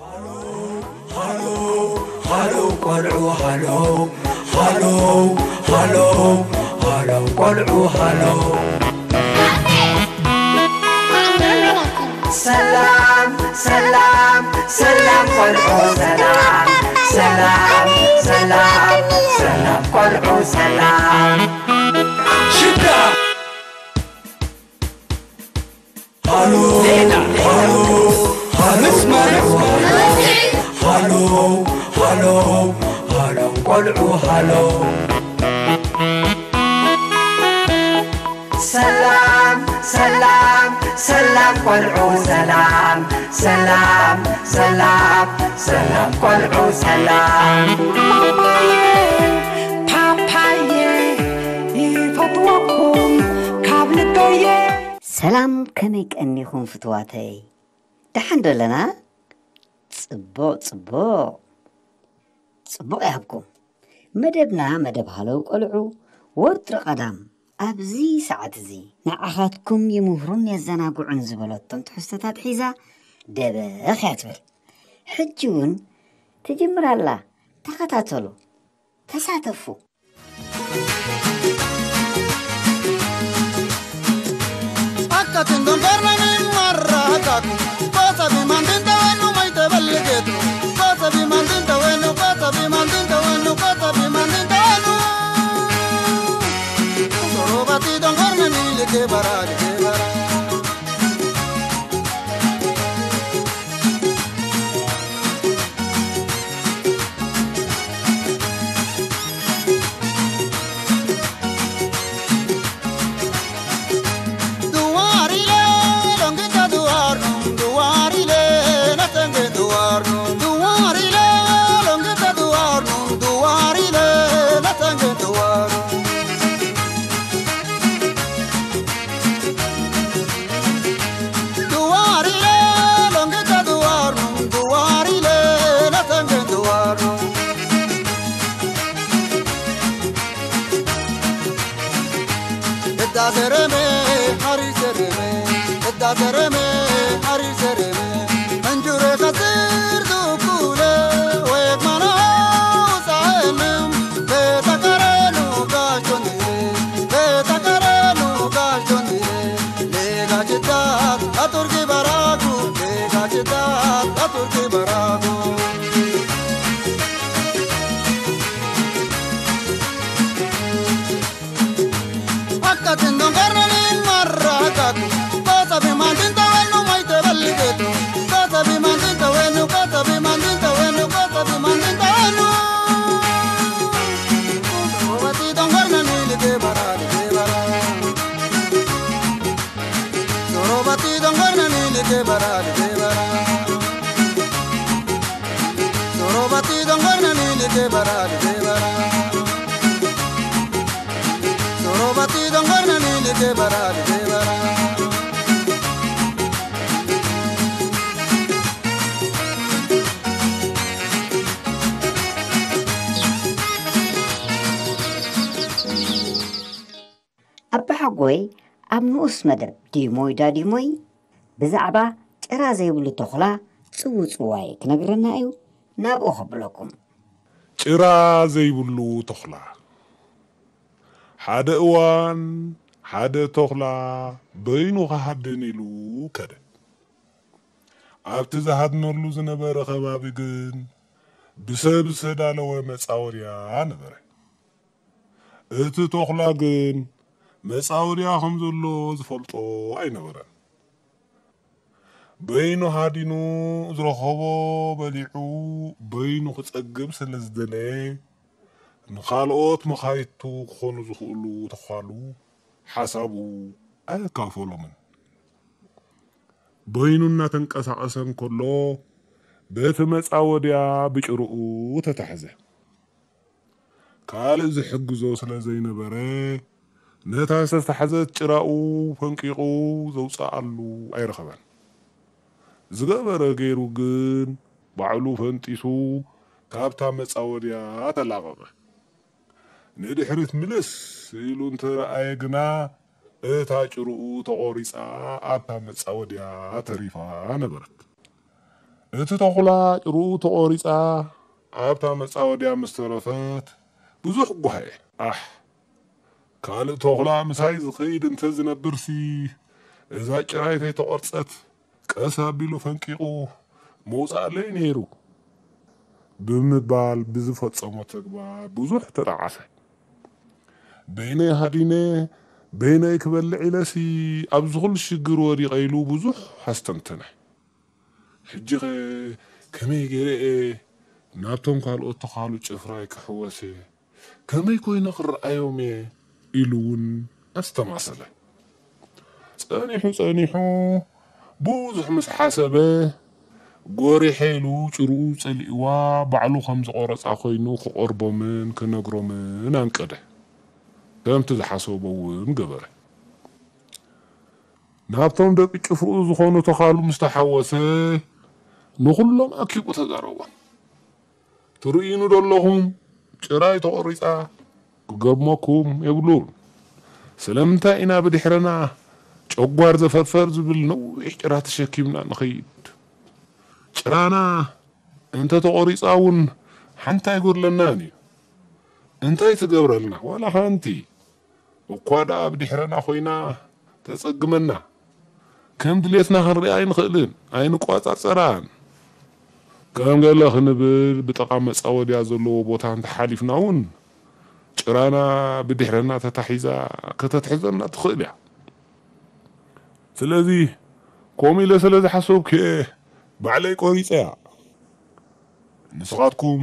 ሃሎ ሃሎ ሃሎ ቆልዑ ሃሎ ሃሎ ሃሎ ሃሎ ቆልዑ ሃሎ። ሰላም ሰላም ሰላም ቆልዑ ሰላም ሰላም ሰላም ሰላም ቆልዑ ሰላም። ሽዳ ሃሎ ዜና ሃሎ ሃሎ መስመር ሃሎ ሃሎ ሃሎ ቆልዑ ሃሎ። ሰላም ሰላም ሰላም ቆልዑ ሰላም ሰላም ሰላም ሰላም ቆልዑ ሰላም። ፓፓየ ይፈትወኩም ካብ ልበየ። ሰላም፣ ከመይ ቀኒኹም ፍትዋተይ? ደሓን ዶ ኣለና? ጽቡቕ፣ ጽቡቕ። ጽቡቕ ይሃብኩም። መደብና መደብ ሃለው ቆልዑ ወትሪ ቀዳም ኣብዚ ሰዓት እዚ ንዓኻትኩም ይምህሩን የዘናግዑን ዝበለቶም ትሕዝቶታት ሒዛ ደበኽ እያ ትብል። ሕጂ እውን ትጅምር ኣላ። ተኸታተሉ፣ ተሳተፉ። Akka tindon garnani marra hakaku, kota bi mandinta wenu maite belgetu, kota bi mandinta wenu, kota bi mandinta wenu, kota bi mandinta wenu. Sorobati don garnani leke bara, leke bara. እዳ ዘረመ ሓሪ ዘረመ እዳ ዘረመ ሓሪ ዘረመ እንጁረ ከስር ዱኩለ ወይ ማና ሳንም በተቀረኑ ጋጆኒ በተቀረኑ ጋጆኒ ሌጋጅታት ኣቱርጊ በራጉ ሌጋጅታት ኣቱርጊ በራጉ። Akka tindon garnani marra hakaku, kota bi mandinta wenu maite belgetu, kota bi mandinta wenu, kota bi mandinta wenu, kota bi mandinta wenu. Sorobati don garnani leke bara, leke bara. Sorobati don garnani leke bara, leke bara. Sorobati don garnani leke bara, leke bara. Sorobati don garnani leke bara, leke bara. ኣባሓጎይ ኣብ ንኡስ መደብ ዲሞይ ዳዲሞይ ብዛዕባ ጭራ ዘይብሉ ተኹላ ጽውጽዋይ ክነግረና እዩ። ናብኡ ከብለኩም። ጭራ ዘይብሉ ተኹላ። ሓደ እዋን ሓደ ተኹላ በይኑ ክሃድን ኢሉ ከደ። ኣብቲ ዝሃድነሉ ዝነበረ ከባቢ ግን ብሰብ ዝተዳለወ መጻወድያ ነበረ። እቲ ተኹላ ግን መጻወድያ ከም ዘሎ ዝፈልጦ ኣይነበረን። በይኑ ሃዲኑ ዝረኸቦ በሊዑ በይኑ ክጸግብ ስለ ዝደለየ ንኻልኦት መኻይቱ ክኾኑ ዝኽእሉ ተዃሉ ሓሳቡ ኣየካፈሎምን። በይኑ እናተንቀሳቐሰ እንከሎ በቲ መጻወድያ ብጭርኡ ተታሕዘ። ካልእ ዝሕግዞ ስለ ዘይነበረ ነታ ዝተታሕዘት ጭራኡ ፈንቂቑ ዘውጽኣሉ ኣይረኸበን። ዝገበረ ገይሩ ግን ባዕሉ ፈንጢሱ ካብታ መጻወድያ ተላቐቐ። ንድሕሪት ምልስ ኢሉ እንተረኣየ ግና እታ ጭርኡ ተቖሪጻ ኣብታ መጻወድያ ተሪፋ ነበረት። እቲ ተኹላ ጭርኡ ተቖሪጻ ኣብታ መጻወድያ ምስ ተረፈት ብዙሕ ጓህየ። ኣሕ፣ ካልእ ተኹላ ምሳይ ዝኸይድ እንተ ዝነብርሲ፣ እዛ ጭራይ ከይተቖርጸት ቀስ ኣቢሉ ፈንቂቑ መውጻእለይ ነይሩ ብምባል ብዝፈጸሞ ተግባር ብዙሕ ተጣዓሰ። በይነይ ሃዲነ፣ በይነይ ክበልዕ ኢለሲ ኣብዚ ኩሉ ሽግር ወዲቐ ኢሉ ብዙሕ ኣስተንተነ። ሕጂኸ ከመይ ገይረ እየ ናብቶም ካልኦት ተኻሉ ጭፍራይ ክሕወስ እየ? ከመይ ኮይነ ክረኣዮም እየ? ኢሉ እውን ኣስተማሰለ። ጸኒሑ ጸኒሑ ብዙሕ ምስ ሓሰበ፣ ጎሪሐ ኢሉ ጭርኡ ጸሊእዋ ባዕሉ ከም ዝቖረጻ ኮይኑ ክቖርቦምን ክነግሮምን ኣንቀደ። ከምቲ ዝሓሰቦ እውን ገበረ። ናብቶም ደቂ ጭፍርኡ ዝኾኑ ተኻሉ ምስ ተሓወሰ፣ ንኹሎም ኣኪቡ ተዛረቦም። ትርእዩኒ ዶ ኣለኹም? ጭራይ ተቖሪጻ ክገርመኩም የብሉን። ስለምንታይ ኢና ብድሕረና ጨጓር ዘፈርፈር ዝብል ነዊሕ ጭራ ተሸኪምና ንኸይድ? ጭራና እንተ ተቖሪጻ እውን ሓንቲ ኣይጎድለናን እዩ። እንታይ ትገብረልና? ዋላ ሓንቲ። እኳ ደኣ ብድሕረና ኮይና ተጸግመና። ከም ድሌትና ክንሪኣ ኣይንኽእልን፣ ኣይንቋጻጸራን። ከም ገለ ክንብል ብጥቓ መጻወድያ ዘለዎ ቦታ እንተሓሊፍና እውን ጭራና ብድሕረና ተታሒዛ ከተትሕዘና ትኽእል እያ። ስለዚ ከምኡ ኢለ ስለ ዝሓሰብኩ እየ ባዕለይ ቆሪጸያ። ንስኻትኩም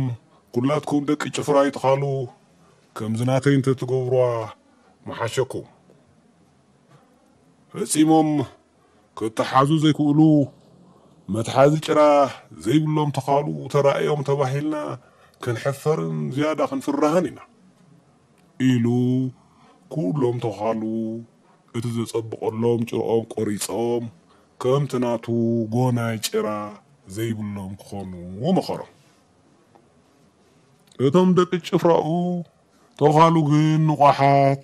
ኩላትኩም ደቂ ጭፍራ ኣይትኻሉ፣ ከምዚ ናተይ እንተትገብሩዋ ምሓሸኩም። ፈጺሞም ክተሓዙ ዘይክእሉ መትሓዚ ጭራ ዘይብሎም ተኻሉ ተራእዮም ተባሂልና ክንሕፈርን ዝያዳ ክንፍራህን ኢና ኢሉ ኩሎም ተኻሉ እቲ ዘጸብቐሎም ጭርኦም ቆሪጾም ከምቲ ናቱ ጎናይ ጭራ ዘይብሎም ክኾኑ መኸሮም። እቶም ደቂ ጭፍራኡ ተኻሉ ግን ንቋሓት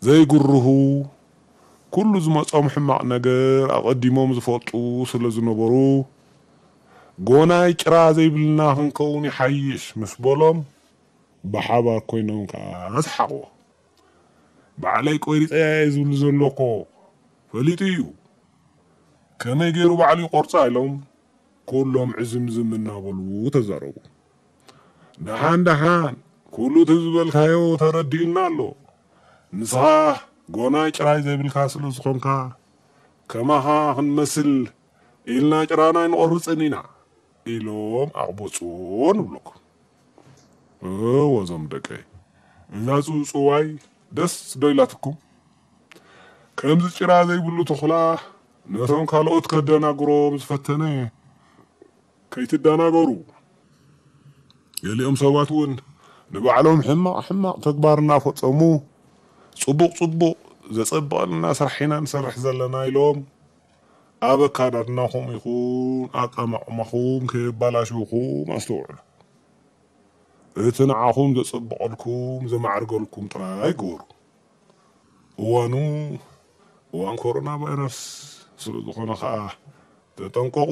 ዘይግርሁ፣ ኩሉ ዝመጾም ሕማቕ ነገር ኣቐዲሞም ዝፈልጡ ስለ ዝነበሩ፣ ጎናይ ጭራ ዘይብልና ክንከውን ይሓይሽ ምስ በሎም፣ ብሓባር ኮይኖም ከኣ ሰሓቕዎ። ባዕለይ ቆሪጸያ እየ ዝብል ዘሎ እኮ ፈሊጡ እዩ። ከመይ ገይሩ ባዕሉ ይቆርጻ ኢሎም ኩሎም ዕዝምዝም እናበሉ ተዛረቡ። ደሓን ደሓን ኩሉ እቲ ዝበልካዮ ተረዲኡና ኣሎ። ንስኻ ጎናይ ጭራይ ዘይብልካ ስለ ዝኾንካ ከማኻ ክንመስል ኢልና ጭራና ኣይንቖርጽን ኢና ኢሎም ኣቕበጽዎ ንብለኩም። እወ እዞም ደቀይ፣ እዛ ጽውጽዋይ ደስ ዶ ኢላትኩም? ከምዚ ጭራ ዘይብሉ ተኹላ ነቶም ካልኦት ከደናግሮም ዝፈተነ ከይትደናገሩ። ገሊኦም ሰባት እውን ንባዕሎም ሕማቕ ሕማቕ ተግባር እናፈጸሙ ጽቡቕ ጽቡቕ ዘጸብቐልና ስራሕ ኢና ንሰርሕ ዘለና ኢሎም ኣብ ኣካዳድናኹም ይኹን ኣቀማቕማኹም ከየባላሽውኹም ኣስተውዕሉ። እቲ ንዓኹም ዘጸብቐልኩም ዘማዕርገልኩም ጥራይ ግበሩ። እዋኑ እዋን ኮሮና ቫይረስ ስለ ዝኾነ ኸኣ ተጠንቀቑ።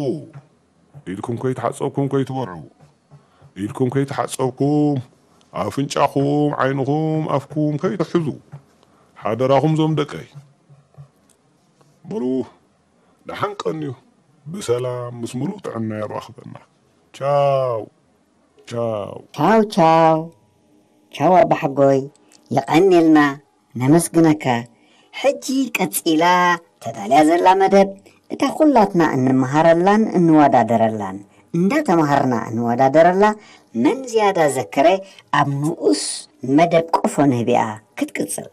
ኢድኩም ከይተሓጸብኩም ከይትበልዑ፣ ኢድኩም ከይተሓጸብኩም ኣፍንጫኹም ዓይንኹም ኣፍኩም ከይትሕዙ ሓደራኹም ዞም ደቀይ። በሉ ደሓን ቀንዩ፣ ብሰላም ምስ ምሉእ ጥዕና የራኽበና። ቻው ቻው። ቻው ቻው ቻው ኣባሓጎይ፣ የቐንየልና፣ ነመስግነካ። ሕጂ ቀጺላ ተዳልያ ዘላ መደብ እታ ኩላትና እንመሃረላን እንወዳደረላን፣ እንዳተማሃርና እንወዳደረላ መን ዝያዳ ዘከረ ኣብ ንኡስ መደብ ቆፎ ንህቢኣ ክትቅጽል።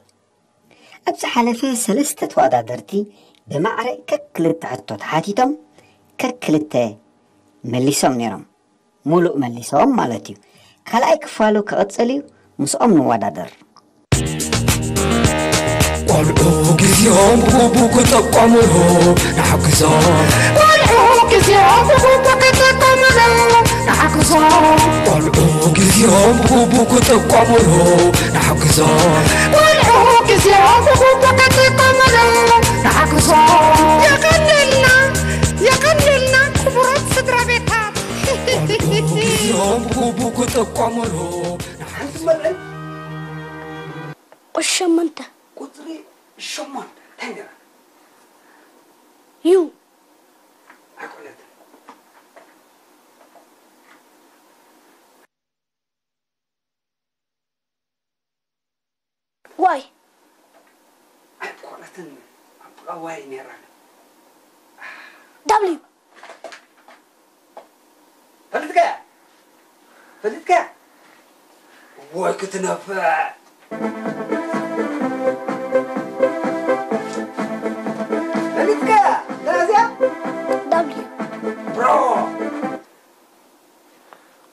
ኣብ ዝሓለፈ ሰለስተ ተወዳደርቲ ብማዕረ ከክልተ ሕቶ ተሓቲቶም ከክልተ መሊሶም ነይሮም። ሙሉእ መሊሶም ማለት እዩ። ካልኣይ ክፋሉ ክቕጽል እዩ፣ ምስኦም ንወዳደር። ቆልዑ ግዜኦም ብግቡ ክጥቀሙሉ ንሓግዞም። ቆልዑ ግዜኦም ብግቡ ክጥቀሙሉ ንሓግዞም። ቆልዑ ግዜኦም ብግቡ ክጥቀሙሉ ንሓግዞም። ቆልዑ ግዜኦም ብግቡ ክጥቀሙሉ ንሓግዞም። የቐንየልና፣ የቐንየልና ክቡራት ስድራ ቤት። ቡቡ ክጥቀሙሉ ንሓንቲ መርዕን ቁሸመንተ ቁፅሪ ሸሞንተ እንታይ ነይራ? ዩ ኣይኮነትን። ዋይ ኣይኮነትን። ኣብ ጥቓ ዋይ ነይራ። ዳብልዩ ፈሊጥካ ፈሊጥካ ወይ ክትነፍዕ ፈሊጥካ እዚኣ ዳብልዩ ብሮ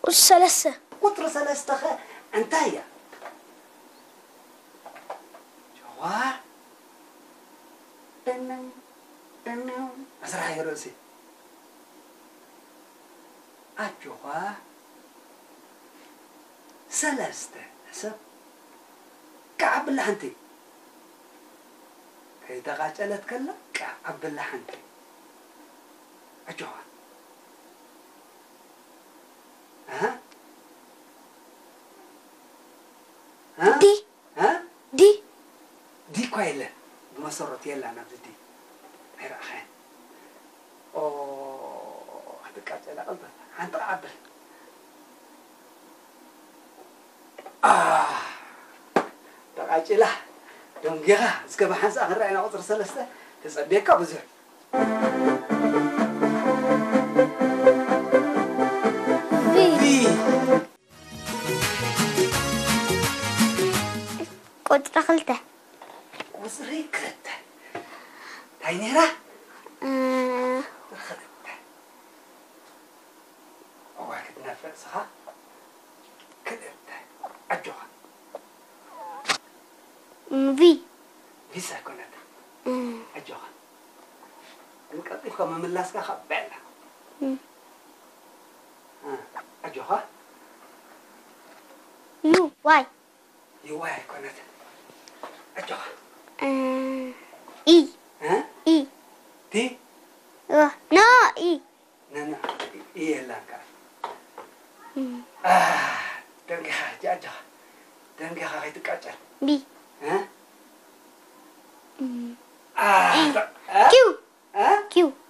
ቁፅሪ ሰለስተ ቁፅሪ ሰለስተ ኸ እንታይ እያ? ጀዋ ደነው ደነው መስራሕ ይርእሲ ኣጆኻ ሰለስተ ሰብ ከዓብላ ሓንቲ ከይተቓጨለት ከላ ከዓብላ ሓንቲ ኣጆኻ ኣሃ ኣሃ ዲ ኣሃ ዲ ዲ እኳ የለን ብመሰረቱ የላን ኣብዚ ዲ ኣይረኣኻያን ኦ ክትቃጨላ ቀልጠፍ ሓንቲ ክዓብል ተቃጭላ ደንጊኻ እስከ ብሓንሳእ ክንረኣይና ቁፅሪ ሰለስተ ተፀብየካ ብዙሕ ቁፅሪ ክልተ ቁፅሪ ክልተ እንታይ ነይራ? ቁፅሪ ክልተ እዋ ክትነፍዕ ስኻ ክልተ ኣጆኻ ቪ ቪስ ኣይኮነትን ኣጆኻ ግን ቀልጢፍካ ምምላስካ ካብ በላ ኣጆኻ ዩ ዋይ ይዋይ ኣይኮነትን ኣጆኻ ኢ ኢ ቲ ኖ ኢ ነና እየ ላካ ደንጊኻ ጃጃ ደንጊኻ ከይትቃጨል ቢ ኪው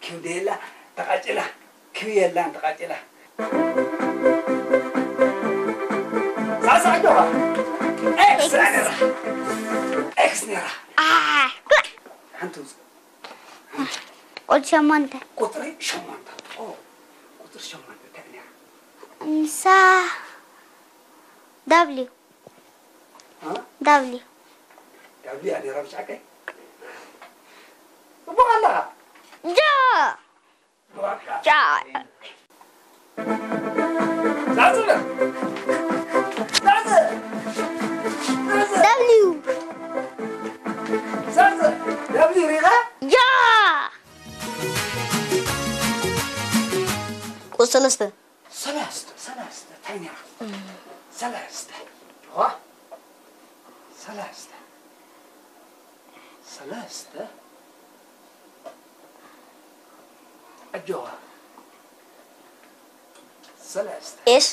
ኪው ደየላ ተቃጭላ ኪው የላን ተቃጭላ ሳሳ ጆኻ ኤክስ ነራ ኤክስ ነራ ሓንቲ ውፅእ ቁፅሪ ሸሞንተ ቁፅሪ ሸሞንተ ቁፅሪ ሸሞንተ እንታይ ነራ ንሳ ዳብሊው ዳብሊው ዳብሊው እያ ነራ ብሻቀይ ፅቡቅ ኣለኻ ጃ ጃ ዛዝበ ዛዝ ዳብሊው ዛዝ ዳብሊው ሪኻ ጃ ቁፅሪ ሰለስተ ሰለስተ ሰለስተ እንታይ ነራ ሰለስተ ዋ ሰለስተ ሰለስተ ኣጆዋ ሰለስተ ኤስ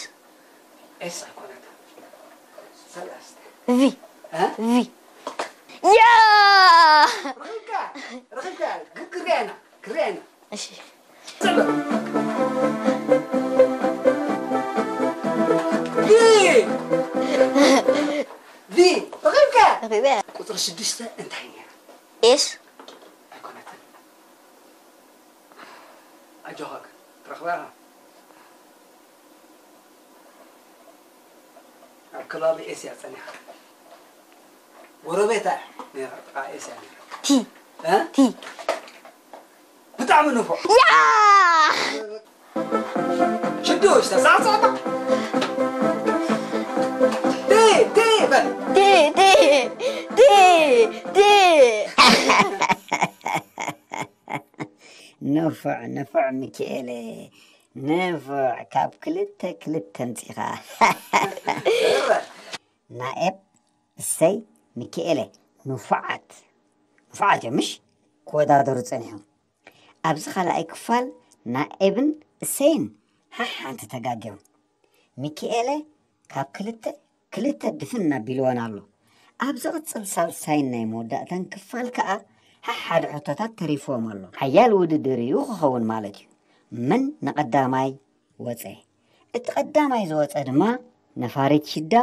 ኤስ ኣይኮነትን ሰለስተ ቪ እ ቪ ያ ረኺብካ ረኺብካ ግን ክሪኣና ክሪኣና እሺ ቁፅሪ ሽዱሽተ እንታይ ነይራ? ኤስ ኣይኮነትን። ኣጆኻ ግን ትረኽባ ኢኻ። ኣብ ከባቢ ኤስያ ጸኒሓ ጎረቤታ ነይራ ጥቓ ኤስያ ነይራ ቲ እ ቲ ብጣዕሚ ንፉዕ ያ ሽዱሽተ ሳዕሳዕታ ቲ ቲ በል ቲ ቲ ቲ ቲ ንፉዕ ንፉዕ ሚኪኤለ ንፉዕ ካብ ክልተ ክልተ ኣምፂኻ ናኤብ እሰይ ሚኪኤለ ንፉዓት ንፉዓት እዮም ምሽ ክወዳደሩ ፀኒሖም ኣብዚ ካልኣይ ክፋል ናኤብን እሰይን ሓሓንቲ ተጋግዮም ሚኪኤለ ካብ ክልተ ክልተ ድፍን ኣቢልወን ኣሎ። ኣብ ዝቕጽል ሳልሳይን ናይ መወዳእታን ክፋል ከኣ ሓሓደ ሕቶታት ተሪፍዎም ኣሎ። ሓያል ውድድር እዩ ክኸውን ማለት እዩ። መን ንቐዳማይ ወጸ? እቲ ቀዳማይ ዝወጸ ድማ ነፋሪት ሽዳ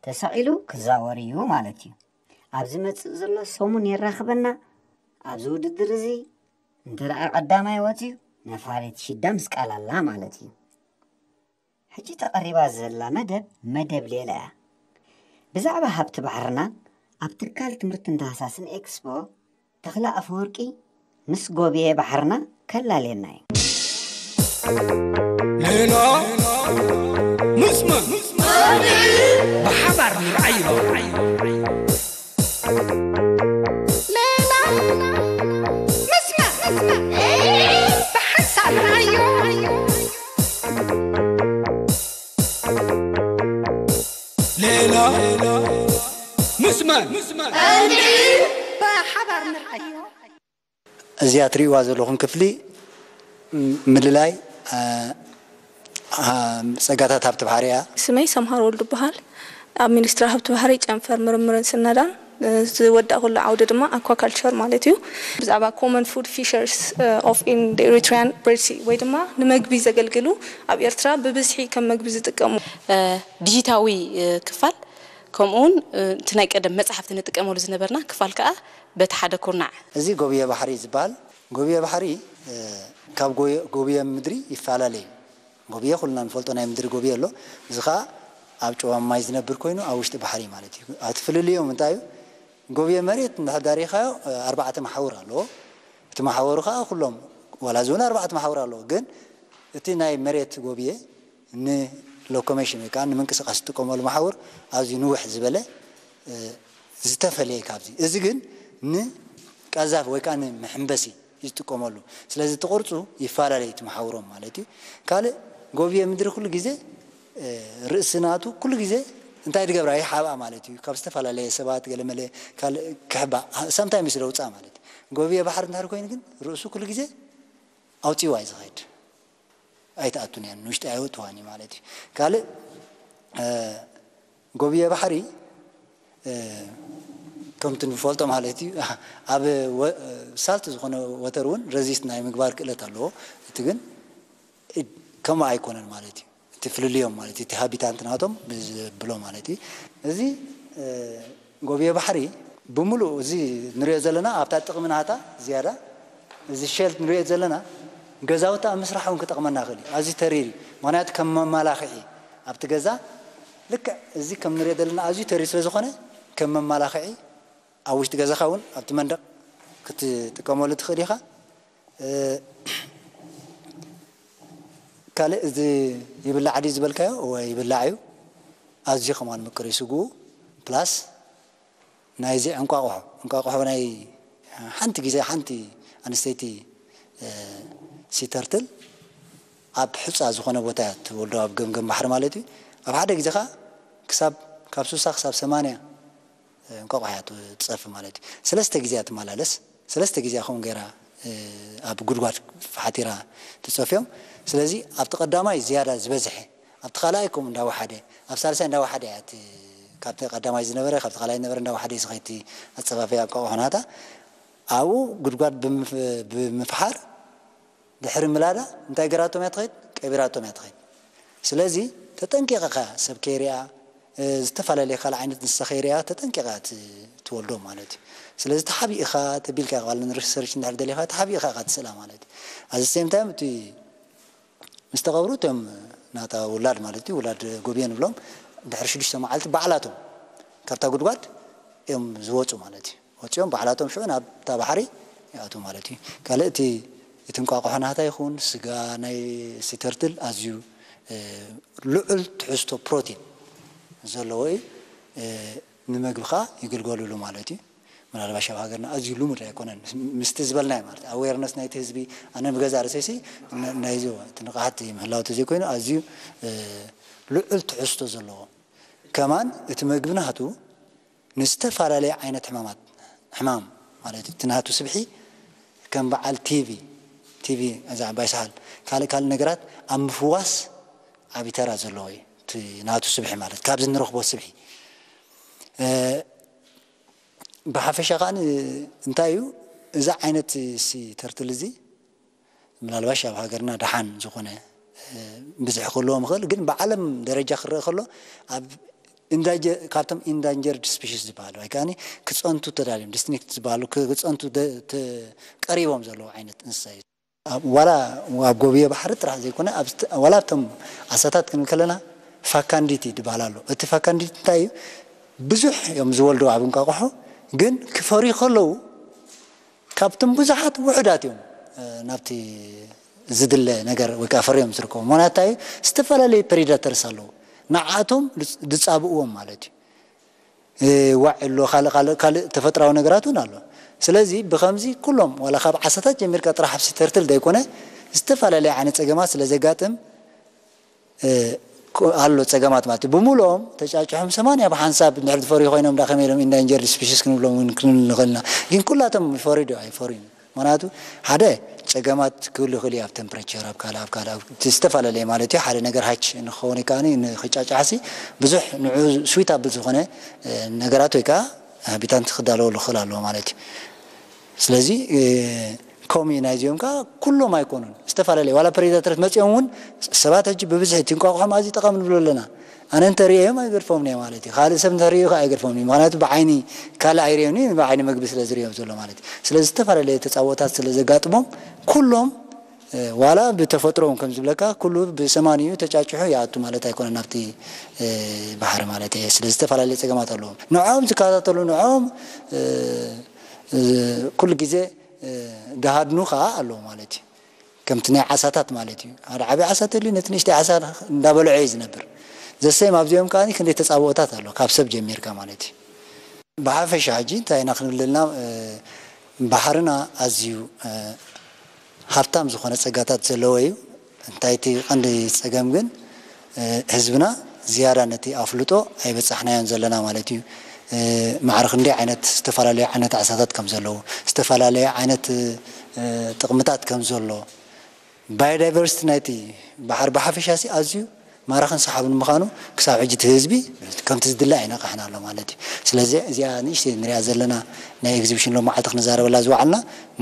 ተሰቒሉ ክዛወር እዩ ማለት እዩ። ኣብ ዝመጽእ ዘሎ ሰሙን የራኽበና። ኣብዚ ውድድር እዚ እንተ ደኣ ቀዳማይ ወጺኡ ነፋሪት ሽዳ ምስ ቃል ኣላ ማለት እዩ። ሕጂ ተቐሪባ ዘላ መደብ፣ መደብ ሌላ እያ። ብዛዕባ ሃብቲ ባሕርና ኣብ ትካል ትምህርትን ታህሳስን ኤክስፖ ተኽለ ኣፈወርቂ ምስ ጎብየ ባሕርና ከላልየና እዩ። ሌላ ምስመን ብሓባር ንርኣዮ። ሌላ ምስመን ብሓንሳብ ንርኣዮ። ሌላ ምስመን ብሓባር ንርኣዮ። እዚኣ ትርእይዋ ዘለኹም ክፍሊ ምልላይ ጸጋታት ሃብቲ ባሕሪ እያ። ስመይ ሰምሃር ወልዱ ይበሃል። ኣብ ሚኒስትሪ ሃብቲ ባሕሪ ጨንፈር ምርምርን ስነዳን ዝወዳእኩሉ ዓውዲ ድማ ኣኳካልቸር ማለት እዩ። ብዛዕባ common food fishers of in the Eritrean Red Sea ወይ ድማ ንመግቢ ዘገልግሉ ኣብ ኤርትራ ብብዝሒ ከም መግቢ ዝጥቀሙ ዲጂታዊ ክፋል ከምኡውን እቲ ናይ ቀደም መፅሓፍቲ ንጥቀመሉ ዝነበርና ክፋል ከዓ በቲ ሓደ ኩርናዕ እዚ ጎብየ ባሕሪ ዝበሃል ጎብየ ባሕሪ ካብ ጎብየ ምድሪ ይፈላለ እዩ። ጎብየ ኩልና ንፈልጦ ናይ ምድሪ ጎብየ ኣሎ። እዚ ከዓ ኣብ ጨዋማ ማይ ዝነብር ኮይኑ ኣብ ውሽጢ ባሕሪ ማለት እዩ። እቲ ፍልልዮም እንታይ እዩ? ጎብየ መሬት እንድሕር ዳሪኻዮ ኣርባዕተ መሓውር ኣለዎ። እቲ መሓወሩ ከዓ ኩሎም ዋላ እዚ እውን ኣርባዕተ መሓውር ኣለዎ። ግን እቲ ናይ መሬት ጎብየ ንሎኮሜሽን ወይ ከዓ ንምንቅስቃስ ዝጥቀመሉ መሓውር ኣዝዩ ንውሕ ዝበለ ዝተፈለየ ካብዚ። እዚ ግን ንቀዛፊ ወይ ከዓ ንመሐንበሲ እዩ ዝጥቀመሉ። ስለዚ እቲ ቅርፁ ይፈላለ እዩ እቲ መሓውሮም ማለት እዩ። ካልእ ጎብየ ምድሪ ኩሉ ግዜ ርእሲ ናቱ ኩሉ ግዜ እንታይ ድገብራ ይሓብኣ ማለት እዩ። ካብ ዝተፈላለየ ሰባት ገለመለ ካልእ ክሕባ ሳምታይምስ ለውፃ ማለት እዩ። ጎብየ ባሕሪ እንድሕር ኮይኑ ግን ርእሱ ኩሉ ግዜ ኣውፂዋ እዩ ዝኸድ። ኣይትኣቱን እያ ንውሽጢ ኣይወጥዋን እዩ ማለት እዩ። ካልእ ጎብየ ባሕሪ ከምቲ ንፈልጦ ማለት እዩ ኣብ ሳልት ዝኾነ ወተር እውን ረዚስት ናይ ምግባር ክእለት ኣለዎ። እቲ ግን ከምኡ ኣይኮነን ማለት እዩ። እቲ ፍልልዮም ማለት እቲ ሃቢታንት ናቶም ብዝብሎ ማለት እዩ። እዚ ጎብየ ባሕሪ ብምሉእ እዚ ንሪኦ ዘለና ኣብታ ጥቕሚ ናታ ዝያዳ እዚ ሸልት ንሪኦ ዘለና ገዛውቲ ኣብ ምስራሕ እውን ክጠቕመና ክእል እዩ። ኣዝዩ ተሪር እዩ። ምክንያቱ ከም መማላኽዒ ኣብቲ ገዛ ልክዕ እዚ ከም ንሪኦ ዘለና ኣዝዩ ተሪር ስለ ዝኾነ ከም መማላኽዒ ኣብ ውሽጢ ገዛኻ እውን ኣብቲ መንደቕ ክትጥቀመሉ ትኽእል ኢኻ። ካልእ እዚ ይብላዕ ድዩ ዝበልካዮ እወ ይብላዕ እዩ። ኣዝዩ ከማን ምቅር እዩ ስግኡ ፕላስ ናይዚ ዕንቋቑሖ እንቋቑሖ ናይ ሓንቲ ግዜ ሓንቲ ኣንስተይቲ ሲተርትል ኣብ ሕፃ ዝኾነ ቦታ እያ ትወልዶ ኣብ ገምገም ባሕሪ ማለት እዩ። ኣብ ሓደ ግዜ ከዓ ክሳብ ካብ ሱሳ ክሳብ ሰማንያ እንቋቑሖ እያ ትፀፊ ማለት እዩ። ሰለስተ ግዜ እያ ትመላለስ። ሰለስተ ግዜ ከምኡ ገይራ ኣብ ጉድጓድ ሓቲራ ትፀፍዮም። ስለዚ ኣብቲ ቀዳማይ ዝያዳ ዝበዝሐ ኣብቲ ካልኣይ ከምኡ እንዳወሓደ ኣብ ሳልሳይ እንዳወሓደ እያ እቲ ካብቲ ቀዳማይ ዝነበረ ካብቲ ካልኣይ ዝነበረ እንዳወሓደ እዩ ዝኸይቲ ኣፀፋፍያ እንቋቑሖ ናታ ኣብኡ ጉድጓድ ብምፍሓር ድሕሪ ምላዳ እንታይ ገራቶም እያ ትኸይድ ቀቢራቶም እያ ትኸይድ። ስለዚ ተጠንቂቕኻ ሰብ ከይሪኣ ዝተፈላለየ ካልእ ዓይነት እንስሳ ከይሪኣ ተጠንቂቓ ትወልዶ ማለት እዩ። ስለዚ ተሓቢእኻ ተቢልካ ይባል ሪሰርች እንድሕር ደሊኻ ተሓቢእኻ ኢኻ ትስእላ ማለት እዩ። ኣዚ ሴም ታይም እቲ ምስ ተቐብሩ እቶም ናታ ውላድ ማለት እዩ ውላድ ጎብየ ንብሎም ድሕሪ ሽዱሽተ መዓልቲ ባዕላቶም ካብታ ጉድጓድ እዮም ዝወፁ ማለት እዩ። ወፂኦም ባዕላቶም ሽዑ ናብታ ባሕሪ ይኣትዉ ማለት እዩ። ካልእ እቲ እቲ እንቋቑሖ ናታ ይኹን ስጋ ናይ ሲተርትል ኣዝዩ ልዑል ትሕዝቶ ፕሮቲን ዘለዎ እዩ። ንመግቢ ከዓ ይግልገሉሉ ማለት እዩ። ምናልባሽ ኣብ ሃገርና ኣዝዩ ልሙድ ኣይኮነን ምስቲ ዝበልናዮ ማለት ኣዌርነስ ናይቲ ህዝቢ ኣነ ብገዛ ርእሰይሲ ናይዚ እቲ ንቕሓት ምህላው ተዘይኮይኑ ኣዝዩ ልዑል ትሕዝቶ ዘለዎ ከማን እቲ መግቢ ናቱ ንዝተፈላለየ ዓይነት ሕማማት ሕማም ማለት እዩ። እቲ ናቱ ስብሒ ከም በዓል ቲቪ ቲቪ እዛ ዓባይ ሰሓል ካልእ ካልእ ነገራት ኣብ ምፍዋስ ዓብዪ ተራ ዘለዎ እዩ። እቲ ናቱ ስብሒ ማለት ካብዚ ንረኽቦ ስብሒ። ብሓፈሻ ከኣ እንታይ እዩ እዚ ዓይነት ሲ ተርትል እዚ ምናልባሽ ኣብ ሃገርና ደሓን ዝኾነ ብዝሒ ክህልዎም ይኽእል፣ ግን ብዓለም ደረጃ ክረአ ከሎ ኣብ ካብቶም ኢንዳንጀርድ ስፒሽስ ዝበሃሉ ወይ ከኣ ክፀንቱ ተዳልዮም ዲስቲንክት ዝበሃሉ ክፀንቱ ቀሪቦም ዘለዉ ዓይነት እንስሳ እዩ። ዋላ ኣብ ጎብዮ ባሕሪ ጥራሕ ዘይኮነ ዋላ ኣብቶም ዓሳታት ክንብል ከለና ፋካንዲቲ ዝበሃል ኣሎ። እቲ ፋካንዲቲ እንታይ እዩ? ብዙሕ እዮም ዝወልዱ ኣብ እንቋቑሖ፣ ግን ክፈርዩ ከለዉ ካብቶም ብዙሓት ውሑዳት እዮም ናብቲ ዝድለ ነገር ወይ ከዓ ፈርዮም ዝርከቡ። ምክንያቱ ዝተፈላለዩ ፕሪዳተርስ ኣለዉ፣ ንዓቶም ዝፃብእዎም ማለት እዩ። ዋዕ ኣሎ፣ ካልእ ካልእ ካልእ ተፈጥራዊ ነገራት እውን ኣሎ። ስለዚ ብኸምዚ ኩሎም ዋላ ካብ ዓሳታት ጀሚርካ ጥራሕ ኣብ ሲ ተርትል ዘይኮነ ዝተፈላለየ ዓይነት ፀገማት ስለ ዘጋጥም ኣሎ ፀገማት ማለት እዩ። ብምልኦም ተጫጭሖም ሰማንያ ብሓንሳብ እንድሕር ዝፈርዩ ኮይኖም ዳ ከመይ ኢሎም ኢንዳንጀርድ ስፒሽስ ክንብሎም እውን ክንብል ንኽእል ኢና። ግን ኩላቶም ይፈርዩ ዶ ኣይፈርዩን? ምክንያቱ ሓደ ፀገማት ክህሉ ይኽእል እዩ ኣብ ቴምፕሬቸር ኣብ ካልእ ኣብ ካልእ ዝተፈላለየ ማለት እዩ። ሓደ ነገር ሃች ንክኸውን ከኣ ንክጫጫሕሲ ብዙሕ ንዑ ስዊታብል ዝኾነ ነገራት ወይ ከዓ ሃቢታንት ክዳለወሉ ክኽእል ኣለዎ ማለት እዩ። ስለዚ ኮሚ ናይዚኦም ከዓ ኩሎም ኣይኮኑን፣ ዝተፈላለየ ዋላ ፕሬዳተርስ መፂኦም እውን ሰባት ሕጂ ብብዝሒ እቲ እንቋቑሖ ኣዝዩ ጠቓሚ ንብሎ ኣለና። ኣነ እንተርእዮም ኣይገድፎምን እየ ማለት እዩ። ካልእ ሰብ እንተርእዩ ከዓ ኣይገድፎምን እዩ። ምክንያቱ ብዓይኒ ካልእ ኣይርእዮን እዩ፣ ብዓይኒ መግቢ ስለ ዝርእዮም ዘሎ ማለት እዩ። ስለዚ ዝተፈላለየ ተፃብኦታት ስለ ዘጋጥሞም ኩሎም ዋላ ብተፈጥሮም ከም ዝብለካ ኩሉ ብሰማንኡ ተጫጭሑ ይኣቱ ማለት ኣይኮነን ናብቲ ባሕሪ ማለት እየ። ስለ ዝተፈላለየ ፀገማት ኣለዎም ንዕኦም ዝከታተሉ ንዕኦም ኩሉ ግዜ ዝሃድኑ ከዓ ኣለዉ ማለት እዩ። ከምቲ ናይ ዓሳታት ማለት እዩ። ሓደ ዓብዪ ዓሳ ተልዩ ነቲ ንእሽተይ ዓሳ እንዳበልዖ እዩ ዝነብር። ዘሰይም ኣብዚኦም ከዓ ክንደይ ተፃብኦታት ኣሎ ካብ ሰብ ጀሚርካ ማለት እዩ። ብሓፈሻ ሕጂ እንታይ ኢና ክንብል ዘለና? ባሕርና ኣዝዩ ሃብታም ዝኾነ ፀጋታት ዘለዎ እዩ። እንታይ እቲ ቀንዲ ፀገም ግን ህዝብና ዝያዳ ነቲ ኣፍልጦ ኣይበፃሕናዮን ዘለና ማለት እዩ። ማዕረ ክንደይ ዓይነት ዝተፈላለዩ ዓይነት ዓሳታት ከም ዘለዉ ዝተፈላለየ ዓይነት ጥቕምታት ከም ዘሎ ባዮዳይቨርሲቲ ናይቲ ባሕሪ ብሓፈሻ ሲ ኣዝዩ ማራኽን ሰሓብን ምዃኑ ክሳብ ሕጂ እቲ ህዝቢ ከምቲ ዝድለ ኣይነቕሕን ኣሎ ማለት እዩ። ስለዚ እዚኣ ንእሽተይ ንሪኣ ዘለና ናይ ኤግዚቢሽን ሎም መዓልቲ ክንዛረበላ ዝወዓልና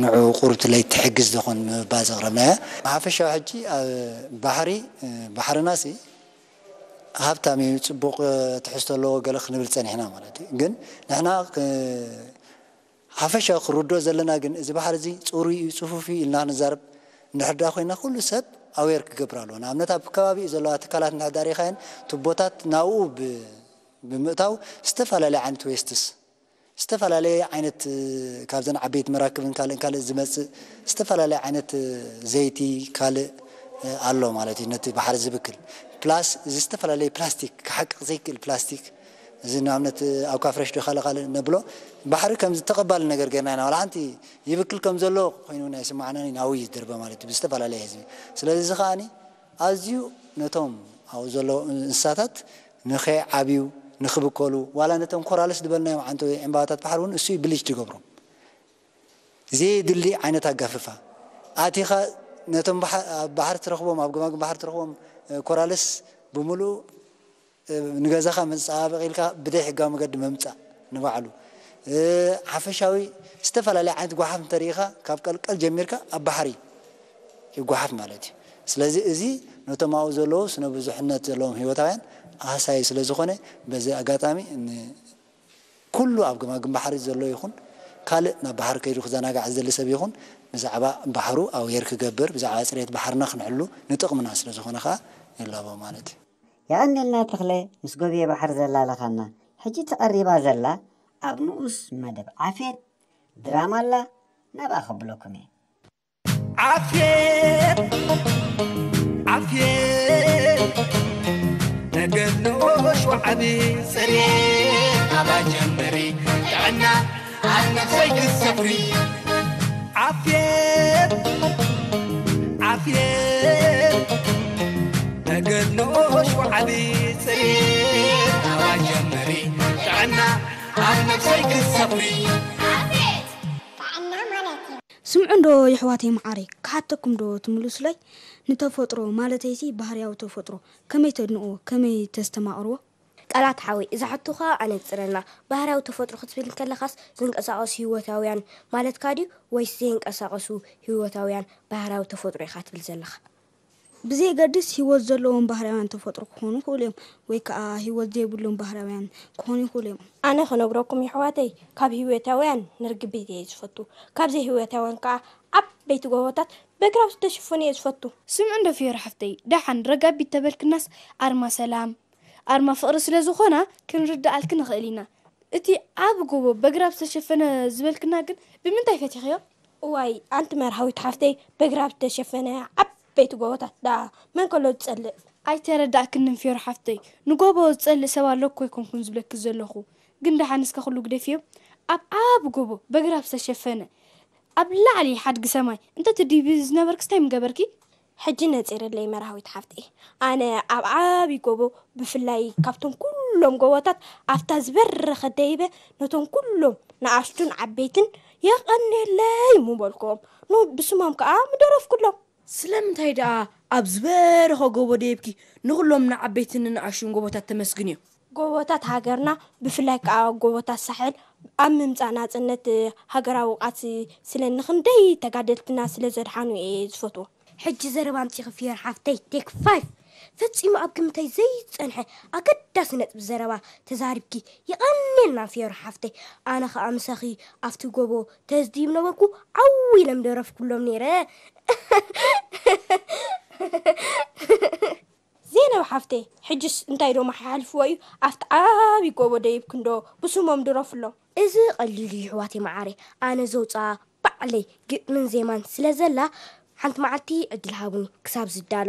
ንዑ ቁሩብ ለይትሕግዝ ዝኾን ምባል ዘቕረብናያ። ብሓፈሻዊ ሕጂ ኣብ ባሕሪ ባሕርና ሲ ሃብታም እዩ፣ ፅቡቕ ትሕዝቶ ኣለዎ ገለ ክንብል ፀኒሕና ማለት እዩ። ግን ንሕና ሓፈሻዊ ክርድኦ ዘለና ግን እዚ ባሕሪ እዚ ፅሩይ እዩ ፅፉፍ እዩ ኢልና ክንዛረብ እንድሕር ዳ ኮይና ኩሉ ሰብ ኣዌር ክገብር ኣለዎ። ንኣብነት ኣብ ከባቢኡ ዘለዋ ትካላት እንድሕር ዳ ሪኢኻየን ቱቦታት ናብኡ ብምእታው ዝተፈላለየ ዓይነት ዌስትስ ዝተፈላለየ ዓይነት ካብዘን ዓበይቲ መራክብን ካልእን ካልእ ዝመፅእ ዝተፈላለየ ዓይነት ዘይቲ ካልእ ኣሎ ማለት እዩ። ነቲ ባሕሪ ዝብክል ፕላስ እዚ ዝተፈላለየ ፕላስቲክ ክሓቅቕ ዘይክእል ፕላስቲክ እዚ ንኣብነት ኣብ ካፍረሽ ዶ ካልእ ካልእ ነብሎ ባሕሪ ከም ዝተቐባሊ ነገር ገርና ኢና ዋላ ሓንቲ ይብክል ከም ዘሎ ኮይኑ ናይ ስማዕና ናዊ ይድርበ ማለት እዩ ብዝተፈላለየ ህዝቢ። ስለዚ እዚ ከዓኒ ኣዝዩ ነቶም ኣብኡ ዘለዉ እንስሳታት ንኸይዓብዩ ንኽብከሉ ዋላ ነቶም ኮራልስ ዝበልናዮም ዓንተ ዕምባባታት ባሕሪ እውን እሱ ብሊች ትገብሮም። ዘየድሊ ዓይነት ኣጋፍፋ ኣቲኻ ነቶም ባሕር ትረኽቦም ኣብ ገማግም ባሕር ትረኽቦም ኮራልስ ብምሉእ ንገዛኻ መፀባበቂ ኢልካ ብደይ ሕጋዊ መገዲ መምፃእ ንባዕሉ ሓፈሻዊ ዝተፈላለየ ዓይነት ጓሓፍ እንተሪኢኻ ካብ ቀልቀል ጀሚርካ ኣብ ባሕሪ ይጓሓፍ ማለት እዩ። ስለዚ እዚ ነቶም ኣብኡ ዘለዉ ስነ ብዙሕነት ዘለዎም ህይወታውያን ኣሃሳዩ ስለ ዝኾነ በዚ ኣጋጣሚ ኩሉ ኣብ ገማግም ባሕሪ ዘሎ ይኹን ካልእ ናብ ባሕሪ ከይዱ ክዘናጋዕ ዝደሊ ሰብ ይኹን ብዛዕባ ባሕሩ ኣውየር ክገብር ብዛዕባ ፅሬት ባሕርና ክንሕሉ ንጥቕምና ስለ ዝኾነ ከዓ ይላቦ ማለት እዩ። የቐንየልና ተኽለ ምስ ጎብየ ባሕሪ ዘላለኻና። ሕጂ ተቐሪባ ዘላ ኣብ ንኡስ መደብ ዓፍየት ድራማ ኣላ ናብኣ ከብለኩም እየ። ዓፍየት ዓፍየት ነገር ንኡሽ ወዓቢ ጽሬት ኣባ ጀምሪ ጥዕና ኣብ ነፍሰይ ክትሰፍሪ ዓፍየት ዓፍየት ነገር ንኡሽ ወዓቢ ጽሬት ኣባ ጀምሪ ጥዕና ኣብ ነፍሰይ ክትሰፍሪ ዓፍየት ጥዕና ማለት እዩ። ስምዑ እንዶ የሕዋተይ መዓረይ፣ ክሓተኩም ዶ ትምልሱለይ? ንተፈጥሮ ማለተይሲ ባህርያዊ ተፈጥሮ ከመይ ተድንቕዎ፣ ከመይ ተስተማቕርዎ? ቃላት ሓወይ፣ እዛ ሕቶኻ ኣነጽረልና። ባህርያዊ ተፈጥሮ ክትብል እንከለኻስ ዝንቀሳቐሱ ህይወታውያን ማለትካ ድዩ ወይስ ዘይንቀሳቐሱ ህይወታውያን ባህርያዊ ተፈጥሮ ኢኻ ትብል ዘለኻ? ብዘየገድስ ህይወት ዘለዎም ባህርያውያን ተፈጥሮ ክኾኑ ይኽእሉ እዮም፣ ወይ ከኣ ህይወት ዘይብሎም ባህርያውያን ክኾኑ ይኽእሉ እዮም። ኣነ ክነግረኩም የሕዋተይ፣ ካብ ህይወታውያን ንርግቢት እየ ዝፈቱ፣ ካብ ዘይህይወታውያን ከኣ ዓበይቲ ጎቦታት በግራብ ዝተሸፈኑ እየ ዝፈቱ። ስምዒ እንዶ ፍዮሪ ሓፍተይ፣ ደሓን ረጋቢት ተበልክናስ ኣርማ ሰላም ኣርማ ፍቕሪ ስለ ዝኾና ክንርድኣልኪ ንኽእል ኢና። እቲ ዓቢ ጎቦ በግራብ ዝተሸፈነ ዝበልክና ግን ብምንታይ ፈቲኽዮ? እዋይ ኣንቲ መርሃዊት ሓፍተይ፣ በግራብ ዝተሸፈነ ዓበይቲ ጎቦታት ደኣ መን ከሎ ዝጸልእ? ኣይተረዳእክንን ፍዮሪ ሓፍተይ፣ ንጎቦ ዝጸልእ ሰብ ኣሎ እኮ ኣይኮንኩን ዝብለኪ ዘለኹ። ግን ደሓን እስከ ኩሉ ግደፍዮ። ኣብ ዓቢ ጎቦ በግራብ ዝተሸፈነ ኣብ ላዕሊ ሓድጊ ሰማይ እንተ ትድይቢ ዝነበርክስ እንታይ ምገበርኪ? ሕጂ ነጺርለይ መርሃዊት ሓፍተይ። ኣነ ኣብ ዓቢ ጎቦ ብፍላይ ካብቶም ኩሎም ጎቦታት ኣብታ ዝበረኸት ደይበ ነቶም ኩሎም ንኣሽቱን ዓበይትን የቐንየለይ ምበልክዎም። ኑ ብስሞም ከኣ ምደረፍኩሎም። ስለምንታይ ደኣ ኣብ ዝበረኸ ጎቦ ደይብኪ ንኹሎም ንዓበይትን ንኣሽቱን ጎቦታት ተመስግንዮ? ጎቦታት ሃገርና ብፍላይ ከኣ ጎቦታት ሳሕል ኣብ ምምጻእ ናጽነት ሃገራዊ ቃልሲ ስለ ንኽንደይ ተጋደልትና ስለ ዘድሓኑ እየ ዝፈትዎ። ሕጂ ዘረባ ኣምጺኺ ፍዮሪ ሓፍተይ፣ ቴክ ፋይፍ። ፈጺሙ ኣብ ግምተይ ዘይጸንሐ ኣገዳሲ ነጥቢ ዘረባ ተዛሪብኪ። የቐንየልና ፍዮሪ ሓፍተይ። ኣነ ኸኣ ምሳኺ ኣብቲ ጎቦ ተዝድይብ ነበርኩ ዓው ኢለ ምደረፍኩሎም ነይረ። ዜነብ ሓፍተይ፣ ሕጅስ እንታይ ዶ መሓሓልፍዎ እዩ? ኣብቲ ዓቢ ጎቦ ደይብኪ እንዶ ብስሞም ድረፍሎም። እዚ ቀሊል እዩ ኣሕዋተይ መዓረይ፣ ኣነ ዘውጽኣ ባዕለይ ግጥምን ዜማን ስለ ዘላ፣ ሓንቲ መዓልቲ ዕድል ሃቡኒ ክሳብ ዝዳሎ።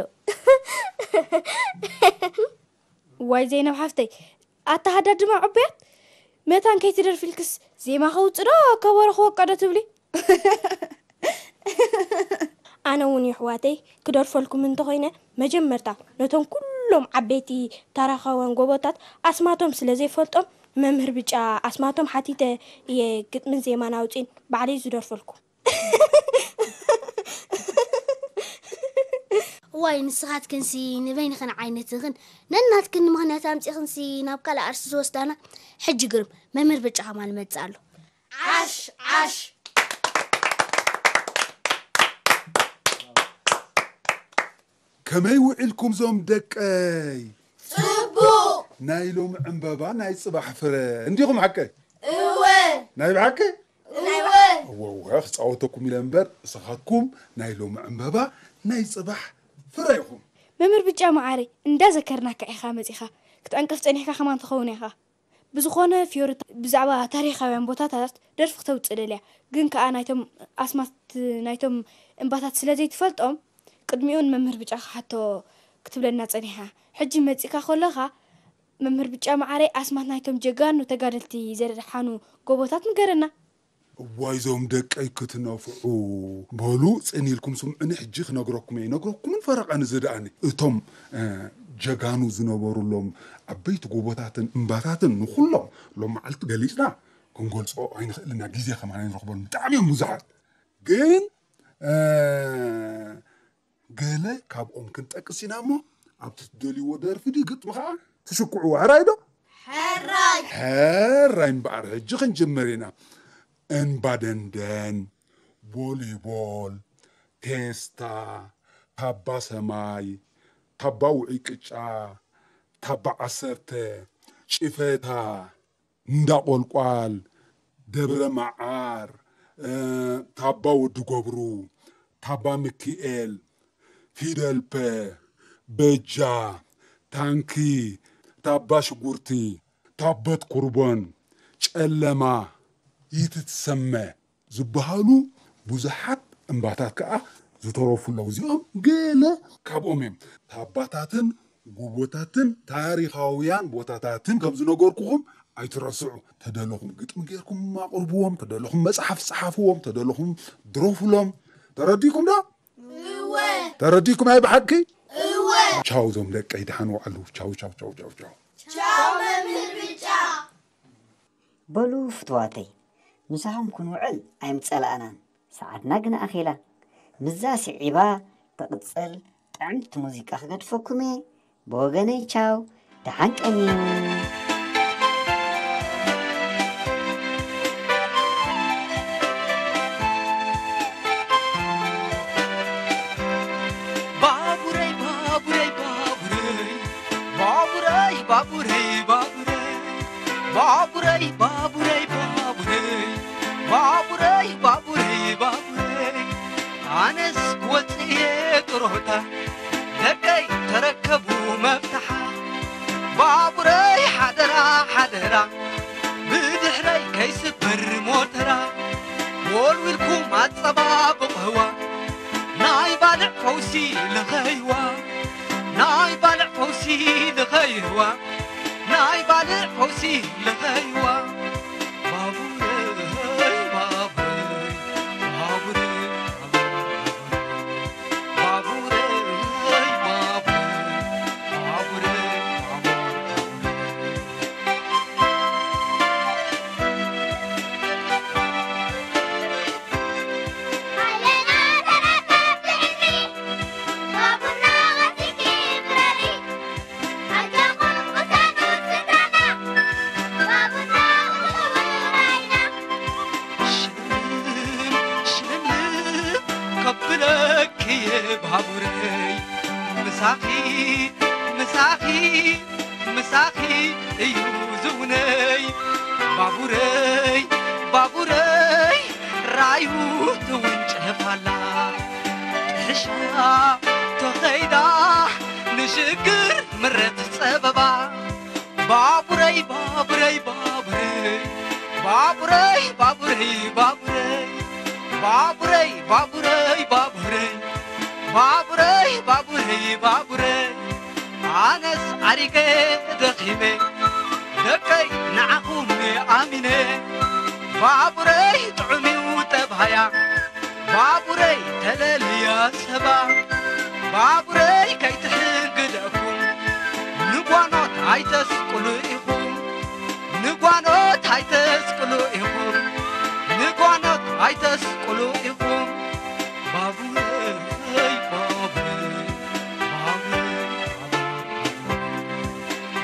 ዋይ ዜነብ ሓፍተይ፣ ኣተሃዳድማ ዕቡያት መታን ከይትደርፊ ኢልክስ ዜማ ከውጽእ ዶ ከበሮ ክወቅዕ ዶ ትብሊ? ኣነ እውን የሕዋተይ ክደርፈልኩም እንተኾይነ መጀመርታ ነቶም ኩሎም ዓበይቲ ታሪኻውያን ጎቦታት ኣስማቶም ስለ ዘይፈልጦም ንመምህር ብጫ ኣስማቶም ሓቲተ እየ ግጥምን ዜማን ኣውጺን ባዕለይ ዝደርፈልኩም። እዋይ ንስኻትክንሲ ንበይንኽን ዓይነትኽን ነናትክን ንምኽንያት ኣምጺኽንሲ ናብ ካልእ ኣርእስቲ ዝወስዳና። ሕጂ ግርም መምህር ብጫ ከማን ይመጽእ ኣሎ። ዓሽ ዓሽ። ከመይ ውዒልኩም ዞም ደቀይ? ጽቡቕ። ናይ ሎሚ ዕምበባ ናይ ጽባሕ ፍረ እንዲኹም ሓቀይ? እወ። ናይ ብሓቂ? እወ። እወ እወ ክጻወተኩም ኢለ እምበር ንስኻትኩም ናይ ሎሚ ዕምበባ ናይ ጽባሕ ፍረ ኢኹም። መምህር ብጫ መዓረይ እንዳ ዘከርናካ ኢኻ መጺኻ ክትዕንቅፍ ጸኒሕካ ከማን ትኸውን ኢኻ። ብዝኾነ ፊዮሪ ብዛዕባ ታሪኻውያን ቦታታት ደርፊ ክተውጽእ ደልያ ግን ከኣ ናይቶም ኣስማት ናይቶም እምባታት ስለ ዘይትፈልጦም ቅድሚኡ ንመምህር ብጫ ክሓቶ ክትብለና ጸኒሓ። ሕጂ መጺእካ ከለኻ መምህር ብጫ መዓረይ ኣስማት ናይቶም ጀጋኑ ተጋደልቲ ዘድሓኑ ጎቦታት ንገረና። እዋይ ዞም ደቀይ ክትነፍዑ በሉ ጽን ኢልኩም ስምዑኒ ሕጂ ክነግረኩም እየ ይነግረኩምን ፈረቓ ንዝደኣኒ እቶም ጀጋኑ ዝነበሩሎም ዓበይቲ ጎቦታትን እምባታትን ንኹሎም ሎም መዓልቲ ገሊጽና ክንገልጾ ኣይንኽእልና ግዜ ከማን ኣይንረኽበሉን ብጣዕሚ እዮም ብዙሓት ግን ገለ ካብኦም ክንጠቅስ ኢና እሞ ኣብቲ ትደልይዎ ደርፊ ድዩ ግጥሚ ከዓ ትሽክዕዎ ሕራይ ዶ ሕራይ ሕራይ እምበኣር ሕጂ ክንጅምር ኢና እንባደንደን ቦሊቦል ቴስታ ታባ ሰማይ ታባ ውዑይ ቅጫ ታባ ዓሰርተ ጭፈታ እንዳ ቆልቋል፣ ደብረ መዓር፣ ታባ ወዲ ገብሩ፣ ታባ ምክኤል፣ ፊደልፐ፣ በጃ፣ ታንኪ፣ ታባ ሽጉርቲ፣ ታበት ኩርቦን፣ ጨለማ፣ ይትትሰመ ዝበሃሉ ብዙሓት እምባታት ከዓ ዝተረፉ ኣለዉ። እዚኦም ገለ ካብኦም እዮም። ታባታትን ጎቦታትን ታሪኻውያን ቦታታትን ከም ዝነገርኩኹም ኣይትረስዑ። ተደለኹም ግጥሚ ጌርኩም ኣቕርብዎም፣ ተደለኹም መፅሓፍ ፀሓፍዎም፣ ተደለኹም ድረፉሎም። ተረዲእኩም ዶ? እወ። ተረዲእኩም ኣይ ብሓቂ? እወ። ቻው ዞም ደቀይ ደሓን ዋዕሉ። ቻው ቻው ቻው ቻው ቻው። ቻው መምህር ብጫ። በሉ ፍትዋተይ ምሳኹም ክንውዕል ኣይምጸላእናን ሰዓትና ግን ኣኺላ። ምስዛ ስዒባ ትቕጽል ጥዕምቲ ሙዚቃ ክገድፈኩም እየ። ብወገነይ ቻው፣ ደሓን ቀንዩ። ባቡረይ፣ ባቡረይ፣ ባቡረይ፣ ባቡረይ፣ ባቡረይ፣ ባቡረይ፣ ባቡረይ፣ ባቡረይ፣ ባቡረይ፣ ባቡረይ፣ ባቡረይ፣ ባቡረይ፣ ኣነስ ክወጽእ እየ ጥሮታ፣ ደቀይ ተረከቡ መፍትሓ። ባቡረይ ሓደራ ሓደራ፣ ብድሕረይ ከይስበር ሞተራ፣ ወልዊልኩም ኣጸባብቕዋ፣ ናይ ባልዕ ፈውሲ ልኸይዋ፣ ናይ ባልዕ ፈውሲ ልኸይዋ፣ ናይ ባልዕ ፈውሲ ልኸይዋ። ባቡረይ፣ ባቡረይ፣ ባቡረይ፣ ባቡረይ፣ ባቡረይ፣ ባቡረይ፣ ባቡረይ፣ ባቡረይ። ሽልምልም ከብለኪ ባቡረይ፣ ምሳኺ፣ ምሳኺ፣ ምሳኺ እዩ ዝውነይ። ባቡረይ፣ ባቡረይ፣ ራዩ ትውንጨፍ ኣላ፣ ጥሕሻ ተኸይዳ ንሽግር ምረት ጸበባ። ባቡረይ፣ ባቡረይ፣ ባቡረይ፣ ባቡረይ፣ ባቡረይ፣ ባቡረይ፣ ባቡረይ፣ ባቡረይ፣ ባቡረይ፣ ባቡረይ፣ ባቡረይ፣ ባቡረይ፣ ኣነስ ዓሪገ ደኺመ፣ ደቀይ ንዓኹም ኣሚነ። ባቡረይ ጥዑም እዩ ጠባያ፣ ባቡረይ ተለልያ ሰባ፣ ባቡረይ ከይትሕንግደኩም፣ ንጓኖት ኣይተስቅሉ ኢኹም፣ ንጓኖት ኣይተስቅሉ ኢኹም፣ ንጓኖት ኣይተስቅሉ ኢኹም። ባቡረይ፣ ባቡረይ፣ ባቡረይ፣ ባቡረይ፣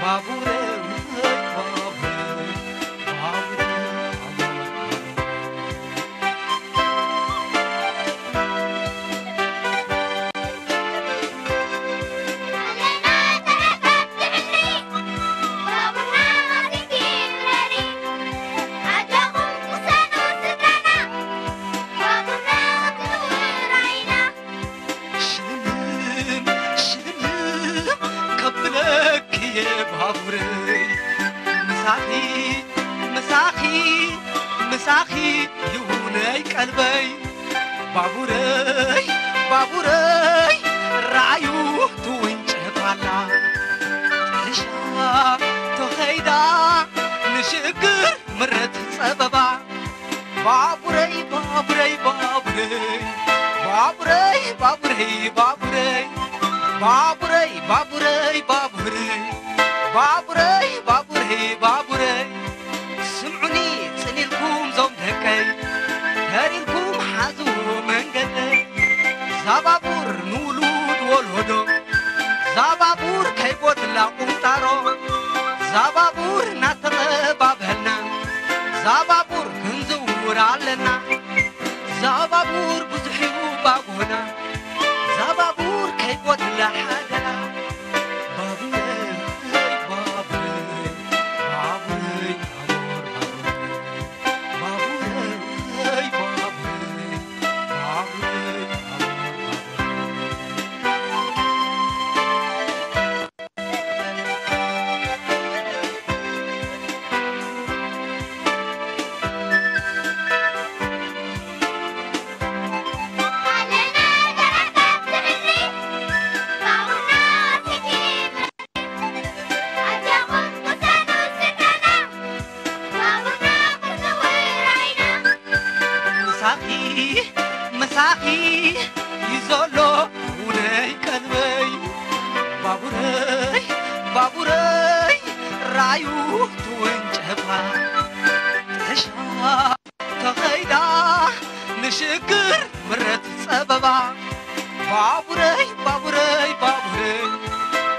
ባቡረይ፣ ባቡረይ፣ ባቡረይ፣ ባቡረይ። ሽልምልም፣ ሽልምልም ከብለኪ እየ ባቡረይ፣ ምሳኺ፣ ምሳኺ፣ ምሳኺ ይሁነይ ቀልበይ። ባቡረይ፣ ባቡረይ፣ ራእዩ ትውንጨፍ ኣላ። ጥሕሻ ተኸይዳ ንሽግር ምረት ጸበባ። ባቡረይ፣ ባቡረይ፣ ባቡረይ፣ ባቡረይ፣ ባቡረይ፣ ባቡረይ፣ ባቡረይ፣ ባቡረይ፣ ባቡረይ፣ ባቡረይ፣ ባቡረይ፣ ባቡረይ። ስምዑኒ ጽን ኢልኩም ዞም ደቀይ፣ ተር ኢልኩም ሓዝዎ መንገደይ። ዛባቡር ንውሉድ ወለዶ፣ ዛባቡር ከይጎድላ ቁንጣሮ፣ ዛባቡር እናተቐባበልና፣ ዛባቡር ክንዝውር ኣለና። ዛባቡር ብዙሕ እዩ ባጎና፣ ዛባቡር ከይጎድላ ሓደራ። ባቡረይ፣ ባቡረይ፣ ባቡረይ፣ ባቡር፣ ባቡረይ፣ ባቡረይ፣ ባቡረይ፣ ባቡረይ፣ ባቡረይ፣ ባቡረይ። ምሳኺ፣ ምሳኺ እዩ ዘሎ ውነይ ቀልበይ። ባቡረይ፣ ባቡረይ ራዩ ትውንጨፋ። ጥሕሻ ተኸይዳ ንሽግር ባቡረይ ባቡረይ ባቡረይ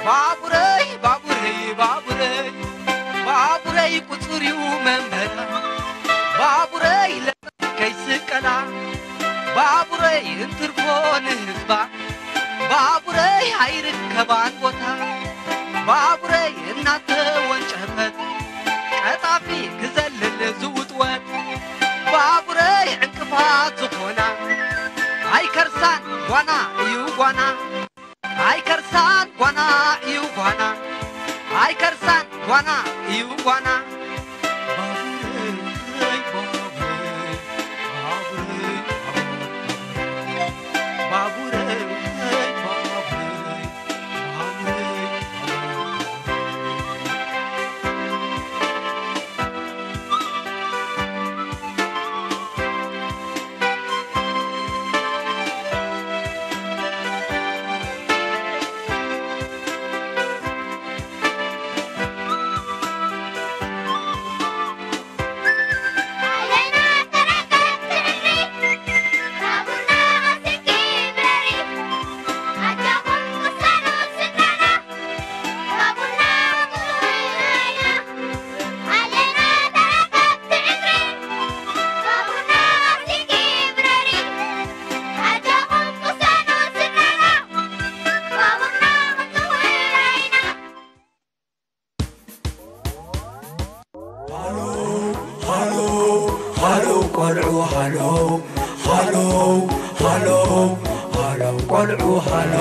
ባቡረይ ባቡረይ ባቡረይ ባቡረይ ቁጽር እዩ መንበራ ባቡረይ ለመን ከይስቀላ ባቡረይ እንትርፎ ንህዝባ ባቡረይ ኣይርከባን ቦታ ባቡረይ እናተወንጨፈት ቀጣፊ ክዘልል ዝውጥወጥ ባቡረይ ዕንቅፋት ዝኾና ኣይከርሳን ጓና እዩ ጓና ኣይከርሳን ጓና እዩ ጓና ኣይከርሳን ጓና እዩ ጓና ባቡረይ ባቡረይ ባቡረይ ባቡረይ ባቡረይ ሃሎ ሃሎ ቆልዑ ሃሎ ሃሎ ሃሎ ሃሎ ቆልዑ ሃሎ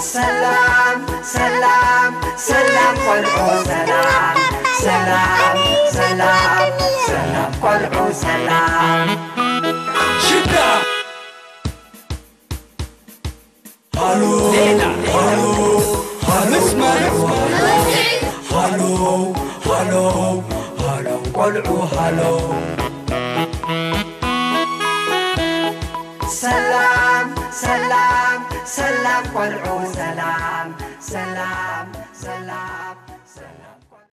ሰላም ሰላም ሰላም ቆልዑ ሰላም ሰላም ሰላም ሰላም ቆልዑ ሰላም ሽዳ ሃሎ ሃሎ ሃሎ ሃሎ ሃሎ ሃሎ ቆልዑ ሃሎ ሰላም ሰላም ሰላም ቆልዑ ሰላም ሰላም ሰላም ሰላም